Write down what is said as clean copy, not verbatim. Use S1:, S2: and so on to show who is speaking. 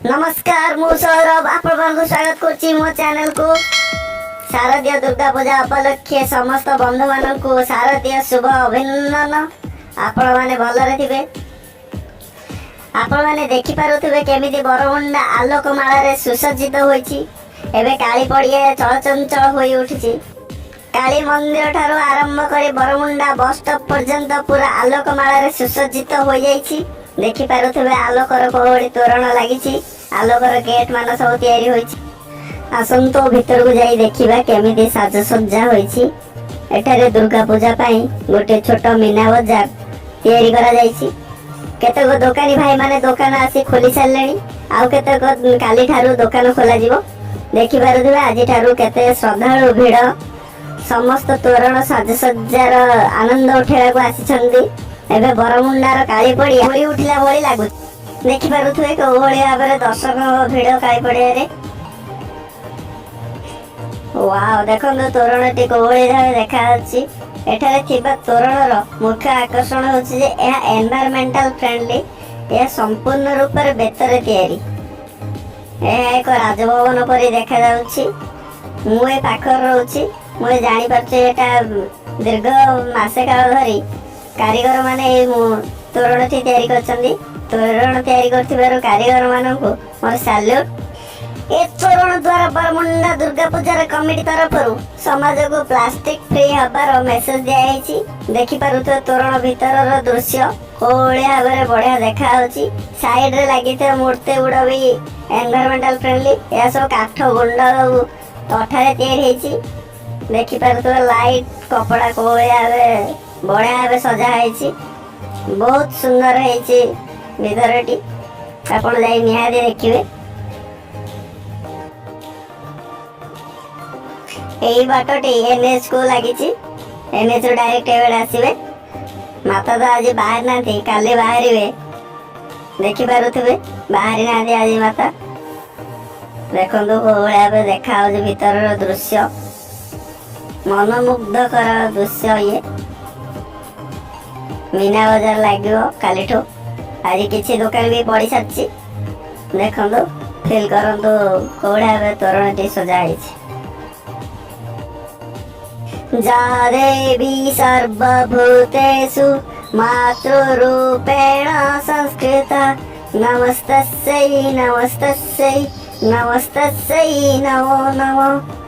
S1: ନମସ୍କାର, ମୁଁ ସୌରଭ, ଆପଣମାନଙ୍କୁ ସ୍ୱାଗତ କରୁଛି ମୋ ଚ୍ୟାନେଲକୁ। ଶାରଦୀୟ ଦୁର୍ଗା ପୂଜା ଉପଲକ୍ଷେ ସମସ୍ତ ବନ୍ଧୁମାନଙ୍କୁ ଶାରଦୀୟ ଶୁଭ ଅଭିନନ୍ଦନ। ଆପଣମାନେ ଭଲରେ ଥିବେ। ଆପଣମାନେ ଦେଖିପାରୁଥିବେ କେମିତି ବରମୁଣ୍ଡା ଆଲୋକମାଳାରେ ସୁସଜ୍ଜିତ ହୋଇଛି। ଏବେ କାଳୀ ପଡ଼ିଆ ଚଳଚଞ୍ଚଳ ହୋଇ ଉଠିଛି। କାଳୀ ମନ୍ଦିର ଠାରୁ ଆରମ୍ଭ କରି ବରମୁଣ୍ଡା ବସ୍ ଷ୍ଟପ୍ ପର୍ଯ୍ୟନ୍ତ ପୁରା ଆଲୋକମାଳାରେ ସୁସଜ୍ଜିତ ହୋଇଯାଇଛି। ଦେଖିପାରୁଥିବେ ଆଲୋକର କୋଉଭଳି ତୋରଣ ଲାଗିଛି, ଆଲୋକର ଗେଟ୍ ମାନ ସବୁ ତିଆରି ହୋଇଛି। ଆସନ୍ତୁ, ଭିତରକୁ ଯାଇ ଦେଖିବା କେମିତି ସାଜସଜ୍ଜା ହୋଇଛି। ଏଠାରେ ଦୁର୍ଗା ପୂଜା ପାଇଁ ଗୋଟେ ଛୋଟ ମୀନା ବଜାର ତିଆରି କରାଯାଇଛି। କେତେକ ଦୋକାନୀ ଭାଇମାନେ ଦୋକାନ ଆସି ଖୋଲି ସାରିଲେଣି, ଆଉ କେତେକ କାଲି ଠାରୁ ଦୋକାନ ଖୋଲାଯିବ। ଦେଖିପାରୁଥିବେ ଆଜିଠାରୁ କେତେ ଶ୍ରଦ୍ଧାଳୁ ଭିଡ଼, ସମସ୍ତ ତୋରଣ ସାଜସଜ୍ଜାର ଆନନ୍ଦ ଉଠେଇବାକୁ ଆସିଛନ୍ତି। ଏବେ ବରମୁଣ୍ଡାର କାଳୀ ପଡ଼ିଆ ଭରି ଉଠିଲା ଭଳି ଲାଗୁଛି। ଦେଖିପାରୁଥିବେ କୋଉ ଭଳି ଭାବରେ ଦର୍ଶକଙ୍କ ଭିଡ଼ କାଳୀ ପଡ଼ିଆରେ। ୱାଓ, ଦେଖନ୍ତୁ ତୋରଣଟି କୋଉଭଳି ଭାବେ ଦେଖାଯାଉଛି। ଏଠାରେ ଥିବା ତୋରଣର ମୁଖ୍ୟ ଆକର୍ଷଣ ହେଉଛି ଯେ ଏହା ଏନଭାୟରମେଣ୍ଟାଲ ଫ୍ରେଣ୍ଡଲି। ଏହା ସମ୍ପୂର୍ଣ୍ଣ ରୂପରେ ବେତରେ ତିଆରି। ଏହା ଏକ ରାଜଭବନ ପରି ଦେଖାଯାଉଛି। ମୁଁ ଏ ପାଖରେ ରହୁଛି, ମୁଁ ଏ ଜାଣିପାରୁଛି, ଏଟା ଦୀର୍ଘ ମାସେ କାଳ ଧରି କାରିଗର ମାନେ ଏଇ ତୋରଣଟି ତିଆରି କରିଛନ୍ତି। ତୋରଣ ତିଆରି କରିଥିବାରୁ କାରିଗର ମାନଙ୍କୁ ମୋର ସାଲ୍ୟୁଟ। ଏ ତୋରଣ ଦ୍ୱାରା ବରମୁଣ୍ଡା ଦୁର୍ଗା ପୂଜାର କମିଟି ତରଫରୁ ସମାଜକୁ ପ୍ଲାଷ୍ଟିକ ଫ୍ରି ହବାର ମେସେଜ ଦିଆଯାଇଛି। ଦେଖିପାରୁଥିବେ ତୋରଣ ଭିତରର ଦୃଶ୍ୟ କୋଉଭଳି ଭାବରେ ବଢିଆ ଦେଖାଯାଉଛି। ସାଇଡରେ ଲାଗିଥିବା ମୂର୍ତ୍ତି ଗୁଡା ବି ଏନଭାୟରମେଣ୍ଟାଲ ଫ୍ରେଣ୍ଡଲି। ଏହା ସବୁ କାଠ ଗୁଣ୍ଡ ଆଉ ଅଠାରେ ତିଆରି ହେଇଛି। ଦେଖିପାରୁଥିବେ ଲାଇଟ କପଡା କୋଉଭଳି ଭାବେ ବଢିଆ ଭାବେ ସଜା ହେଇଛି। ବହୁତ ସୁନ୍ଦର ହେଇଛି ଭିତରଟି, ଆପଣ ଯାଇ ନିହାତି ଦେଖିବେ। ଏଇ ବାଟଟି ଏନ୍ଏଚ୍ କୁ ଲାଗିଛି। ଏନ୍ଏଚ୍ ରୁ ଡାଇରେକ୍ଟ ଏବେଡେ ଆସିବେ। ମାତା ତ ଆଜି ବାହାରି ନାହାନ୍ତି, କାଲି ବାହାରିବେ। ଦେଖିପାରୁଥିବେ, ବାହାରି ନାହାନ୍ତି ଆଜି ମାତା। ଦେଖନ୍ତୁ କୋଉ ଭଳିଆ ଭାବେ ଦେଖା ହଉଛି ଭିତରର ଦୃଶ୍ୟ, ମନମୁଗ୍ଧକର ଦୃଶ୍ୟ ଇଏ। ମୀନା ବଜାର ଲାଗିବ କାଲିଠୁ। ଆଜି କିଛି ଦୋକାନ ବି ପଡି ସାରିଛି। ଦେଖନ୍ତୁ, ଫିଲ୍ କରନ୍ତୁ କୋଉ ଭଳିଆ ଭାବେ ତୋରଣଟି ସଜା ହେଇଛି। या देवी सर्वभूतेषु मातृरूपेण संस्थिता, नमस्तस्यै नमस्तस्यै नमस्तस्यै नमो नमः।